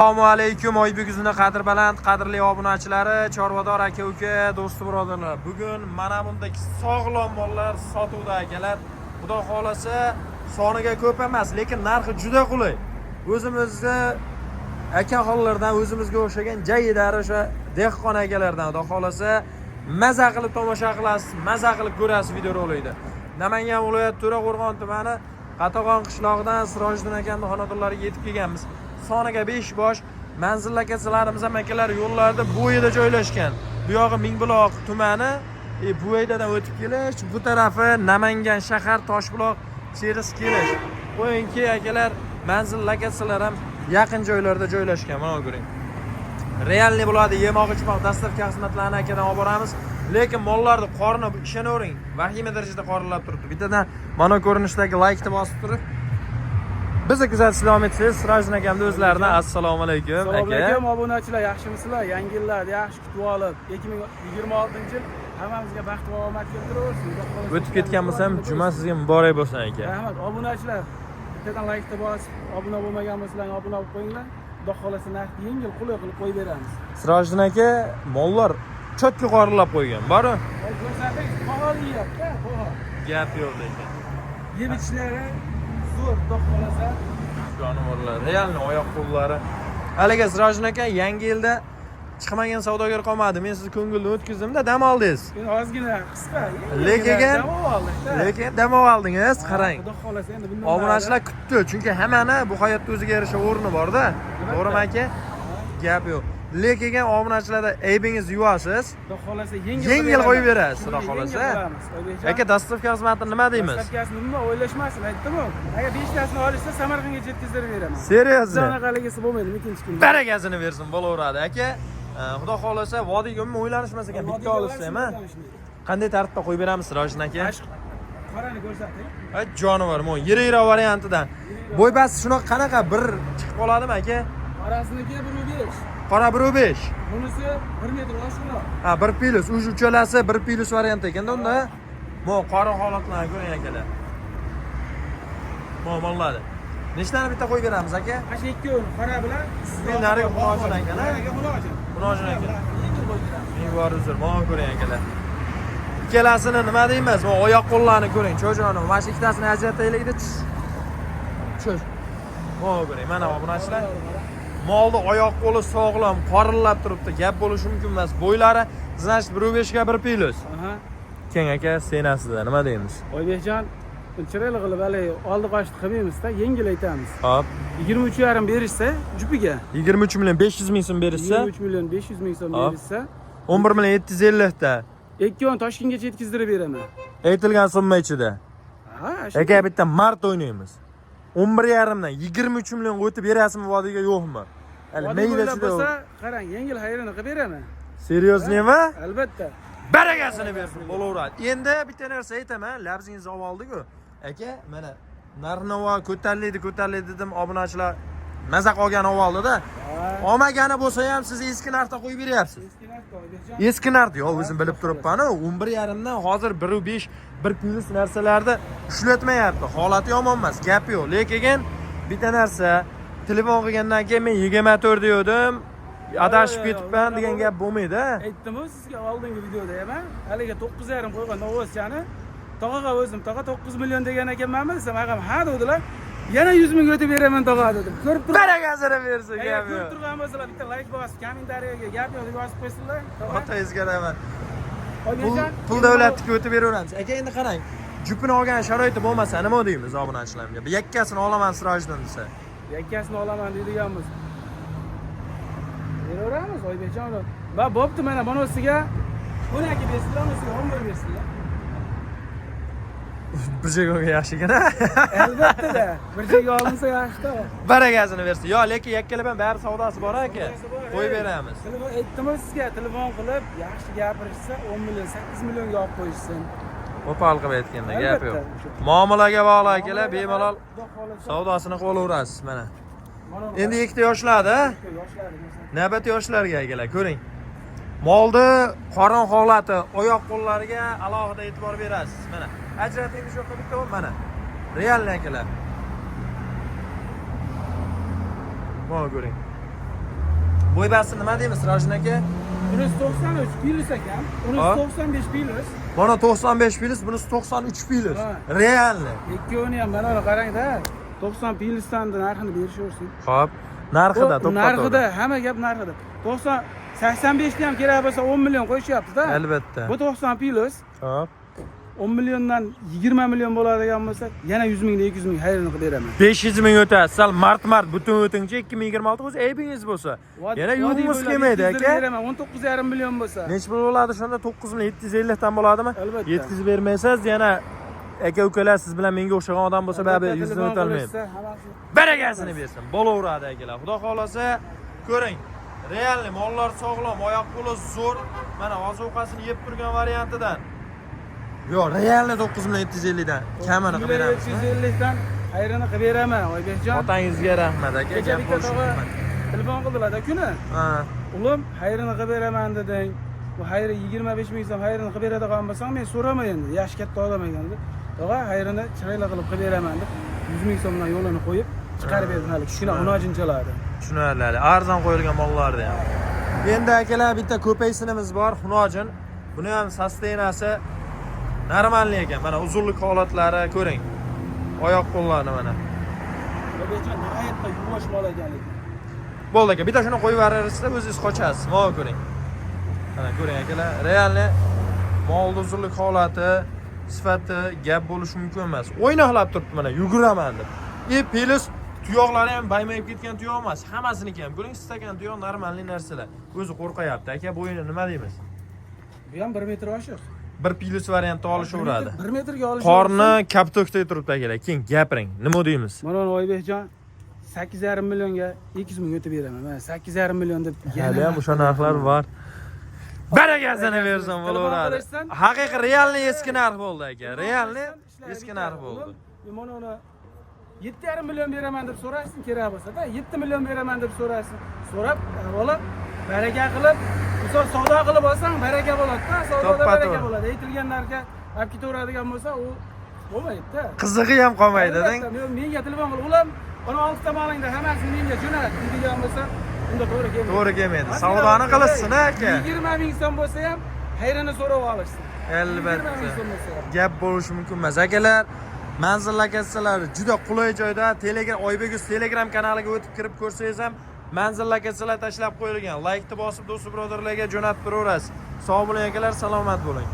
Assalomu alaykum Oybek yuzini qadr baland, qadrli obunachilari, chorvador aka uka, do'sti birodarlar. Bugun mana bundagi sog'lom mollar sotuvda akalar. Xudo xolasa soniga ko'p emas, lekin narxi juda qulay. O'zimizni akaxonlardan o'zimizga o'xshagan jayidari o'sha dehqon akalardan xudo xolasa maza qilib tomosha qilasiz, maza qilib ko'rasiz videorolikni. Namangan viloyati To'raqo'rg'on tumani Qatag'on qishlog'idan Sirojiddin akamning xonadonlariga yetib kelganmiz. Soniga 5 bosh manzil lokatsiyalarimiz ham akalar yo'llarda bo'yida joylashgan. Bu yog'i Mingbuloq tumani, Buvaydadan o'tib kelish, bu tarafi Namangan shahar Toshbuloq cheris kelish. Qo'yingki akalar, manzil lokatsiyalar ham yaqin joylarda joylashgan. Mana ko'ring. Реальный bo'ladi, yemoq ichmoq, доставка xizmatlarini akadan olib boramiz. Lekin mollarni qorni ishonavering, vahima darajada qorinlab turibdi. Bittadan mana ko'rinishdagi laykni bosib turib bizni kuzatishda davom etsangiz, Sirojiddin akamni o'zlaridan assalomu alaykum Assalomu aka. alaykum obunachilar, yaxshimisizlar? Yangi yillarni yaxshi kutib olib, 2026-yil hammamizga baxt va omad keltiraversin. Xudo xohlasa. O'tib ketgan bo'lsam, juma sizga muborak bo'lsin aka. Rahmat, obunachilar. Bittadan laykni bosib, obuna bo'lmagan bo'lsalaring obuna bo'lib qo'yinglar. Xudo xohlasa narxni yengil, qulay qilib qo'yib beramiz. Sirojiddin aka, mollar чётко qorinlab qo'ygan. Bor-ku? Voy, ko'rsating, qo'g'ol yeyapti, qo'g'ol. Gap yo'q lekin. Yeb ichishlari zo'r, xudo xohlasa. Jonivorlar, реальный oyoq qo'llari. Haligi Sirojiddin aka, yangi yilda chiqmagan savdogar qolmadi. Men sizni ko'ngildan o'tkazdim-da, dam oldingiz. Endi ozgina qisqa, yengilgina Lekin dam oldik-da. Lekin dam oldingiz, qarang. Xudo xohlasa endi bundan Obunachilar kutdi, chunki hammani bu hayotda o'ziga yarasha o'rni bor-da. To'g'rimi aka? Gap yo'q. Lekin obunachilarda aybingizni yuvasiz. Xudo xohlasa yengil Yengil qilib qo'yib beramiz. berasiz, xudo Yengil xohlasa. qilamiz, Oybekjon. Aka, доставка xizmatini nima deymiz? Доставка sini umuman o'ylashmasin, aytdim-ku. Agar beshtasini olishsa, Samarqandga yetkazib beraman. Серьезно? Bunaqaligisi bo'lmaydi ikkinchi kun. Barakasini bersin, bo'laveradi aka. Xudo xohlasa vodiyga umuman o'ylanishmas ekan, bitta olishsa ham, ha? Qanday tartibda qo'yib beramiz, Sirojiddin aka? Shu qorani ko'rsating. Ay jonivor, mo yirik variantidan. Bo'y basti shunaqa qanaqa bir chiqib qoladimi aka? Qorasiniki 1.5. Qora 1.5. Bunisi 1 metr oshiqroq. Ha, 1 plyus, uj uchalasi 1 plyus variant ekanda unda. Mo qora holatlarni ko'ring akalar. Mo mollarni. Nechtani bitta qo'yib beramiz aka? Mana shu ikkovini qora bilan. Men narigi xunojin ekan, a? Narigi xunojin. Xunojin ekan. Yengil qo'yib beramiz. Ming bor uzr, mo ko'ring akalar. Ikkalasini nima deymiz? Mo oyoq qo'llarini ko'ring, cho'joni. Mana shu ikkitasini ajrataylikda. Cho'j. Mo ko'ring, mana obunachilar. Molni oyoq qo'li sog'lom, qorillab turibdi. Gap bo'lishi mumkin emas. Bo'ylari, значит, 1.5 ga 1 plyus. Aha. Keng aka, senasida nima deymiz? Oybekjon, chiroyli qilib haligi oldi qochdi qilmaymizda, yengil aytamiz. Hop. 23,5 berishsa jupiga. 23 million 500 ming so'm berishsa, 23 million 500 ming so'm Hop. berishsa, 11 million 750 ta. Ikkovini Toshkentgacha yetkazdirib beraman. Aytilgan summa ichida. Ha, shu. Aka, bitta mart o'ynaymiz. 11,5 dan 23 millionga o'tib berasizmi vodiyga, yo'qmi? Hali Vodiy mayda bo'ylab ichida. bo'lsa, qarang, yengil xayrini qilib beraman. Серьезный mi? Albatta. Barakasini bersin, bo'laveradi. Endi bitta narsa aytaman, labzingizni olib oldik-ku. Aka, mana narx-navo ko'tarildi, ko'tarildi dedim, obunachilar maza qolgan oldi-da. Olmagani bo'lsa ham siz eski narxda qo'yib beryapsiz. Eski narxda, Oybekjon. Eski narx, yo'q, o'zim bilib turibman-u, 11,5 dan hozir 1.5, 1 plyus narsalarda ushlatmayapti. Holati yomon emas, gap yo'q. Lekin bitta narsa, telefon qilgandan keyin men 24 degandim, adashib Yo'q, yo'q, ketibman unaqa degan gap bo'lmaydi. Aytdim-ku sizga oldingi videoda ham, haligi 9,5 qo'ygan Novvoschani tog'aga o'zim, tog'a, 9 million degan ekanmanmi desam, ag'am ha dedilar. Yana 100 ming o'tib beraman tog'a dedim. Ko'rib turgan Barakasini bersin, Agar gap ko'rib yo'q. turgan bo'lsalar, bitta layk bosib, kommentariyaga gap yo'q deb yozib qo'ysinlar. Tog'a. Otangizga rahmat. Pul, Oybekjon, pul davlatniki o'tib beraveramiz. Aka, endi qarang, jupini olgan sharoiti bo'lmasa nima deymiz obunachilarga? Bir yakkasini olaman Sirojiddin desa. Yakkasini olaman deydiganmiz. Beraveramiz, Oybekjon. Va bo'pti, mana bunisiga 12 bersinlar, unisiga 11 bersinlar. Bir joyga yaxshi ekan, a? Albatta-da. Bir joyga olinsa yaxshi-da. Barakasini bersin. Yo, lekin yakkalab ham bari savdosi bor aka. Qo'yib beramiz. Telefon aytdim sizga, telefon qilib yaxshi gapirishsa 10 million, 8 millionga olib qo'yishsin. Qo'pol qilib aytganda gap yo'q. Albatta. Muomalaga bog'liq akalar, bemalol Xudo xohlasa. savdosini qilib olaverasiz mana. Mana Endi ikkita yoshlarda, yoshlar masalan. Navbat yoshlarga akalar, ko'ring. Molni qorin holati, oyoq qo'llariga alohida e'tibor berasiz. Mana ajrating shu yoqqa bitta mana. Реальный akalar. Mana ko'ring. Bo'ybasi nima deymiz, Ravshan aka? Bunisi 93 plus ekan. Unisi 95 plus. Mana 95 plus, bunisi 93 plus. Ha. Реальный. Ikkovini ham mana buni qarangda. 90 plusdan narxini berishaversin. Xo'p, narxida Bu to'ppa narxida, hamma gap narxida. 90 85 ni ham kerak bo'lsa 10 million qo'yishyapti-da. Albatta. Bu 90 plus. Xo'p. 10 milliondan 20 million bo'ladigan bo'lsa, yana 100 ming, 200 ming xayrini qilib beraman. 500 ming o'tasiz. Sal mart butun o'tingchi 2026 o'zi aybingiz bo'lsa. Yana yuvimiz kelmaydi aka. Beraman 19,5 million bo'lsa. Necha pul bo'ladi shunda? 9750 dan bo'ladimi? Albatta. Yetkazib bermaysiz, yana aka ukalar siz bilan menga o'xshagan odam bo'lsa, baribir Albatta, yuzdan telefon o'tolmaydi. qilishsa, hammasi- Barakasini bersin. Bo'laveradi akalar. Xudo xolasa ko'ring. Realniy mollar sog'lom, oyoq qo'li zo'r. Mana ozuqasini yeb turgan variantidan. Yo'q, realniy 9750 dan kamini qilib beramiz. 750 dan xayrini qilib beraman, Oybekjon. Otangizga rahmat aka. Kecha Gap bitta bo'lishi tog'a mumkin. telefon qildilar-da kuni. Ha. Ulim, xayrini qilib beraman deding. Bu xayri 25 ming so'm xayrini qilib beradigan bo'lsang, men so'ramayin dedi. Yoshi katta odam ekan dedi. Tog'a, xayrini chiroyli qilib qilib beraman deb 100 ming so'mdan yo'lini qo'yib chiqarib berdim hali kichkina unojinchalarni. Tushunarli. Arzon qo'yilgan mollarni ham. Endi akalar bitta ko'paysinimiz bor, xunojin. Buni ham sostenasi normalniy ekan. Mana uzunlik holatlari ko'ring. Oyoq qo'llarini mana. Oybekjon nihoyatda yuvosh mol ekan lekin. Bo'ldi aka, bitta shuni qo'yib yuborasizda o'zingiz qochasiz. Mana ko'ring. Mana ko'ring akalar, realni molni uzunlik holati, sifati gap bo'lishi mumkin emas. O'ynoqlab turibdi mana, yuguraman deb. E plus tuyoqlari ham baymayib ketgan tuyoq emas, hammasiniki ham. Ko'ring, stakan tuyoq normalniy narsalar. O'zi qo'rqayapti aka, bu o'yini nima deymiz? Bu ham 1 metr oshiq. Bir plus variantda olishaveradi. 1 metrga olish. Qorni kaptokdek turibdi akalar. Keyin gapiring, nima deymiz? Mana uni Oybekjon 8,5 millionga 200 ming o'tib beraman. Mana 8,5 million deb Hali ham o'sha narxlar bor. Barakasini bersin bo'laveradi. Telefon qilishsin. Haqiqiy realniy eski narx bo'ldi aka. Realniy eski narx bo'ldi. Mana uni 7,5 million beraman deb so'rashsin kerak bo'lsa-da, 7 million beraman deb so'rashsin. So'rab, avvalo baraka qilib, misol savdo qilib olsang baraka bo'ladi-da, savdoda To'ppa baraka to'g'ri. bo'ladi. Aytilgan narxga olib ketaveradigan bo'lsa, u bo'lmaydi-da. Qizig'i ham qolmaydi, deng. Albatta, menga telefon qil, ular 16 ta molingda hammasini menga jo'nat deydigan bo'lsa, unda to'g'ri kelmaydi. To'g'ri kelmaydi. Savdoni qilishsin aka. 20 ming so'm bo'lsa ham xayrini so'rab olishsin. Albatta. 20 ming so'm bo'lsa ham. Gap bo'lishi mumkin emas. Akalar, manzil lokatsiyalari juda qulay joyda. Telegram Oybek uz Telegram kanaliga o'tib kirib ko'rsangiz ham manzil lokatsiyalar tashlab qo'yilgan. Laykni bosib do'st birodarlarga jo'natib turaverasiz. Sog' bo'ling akalar, salomat bo'ling.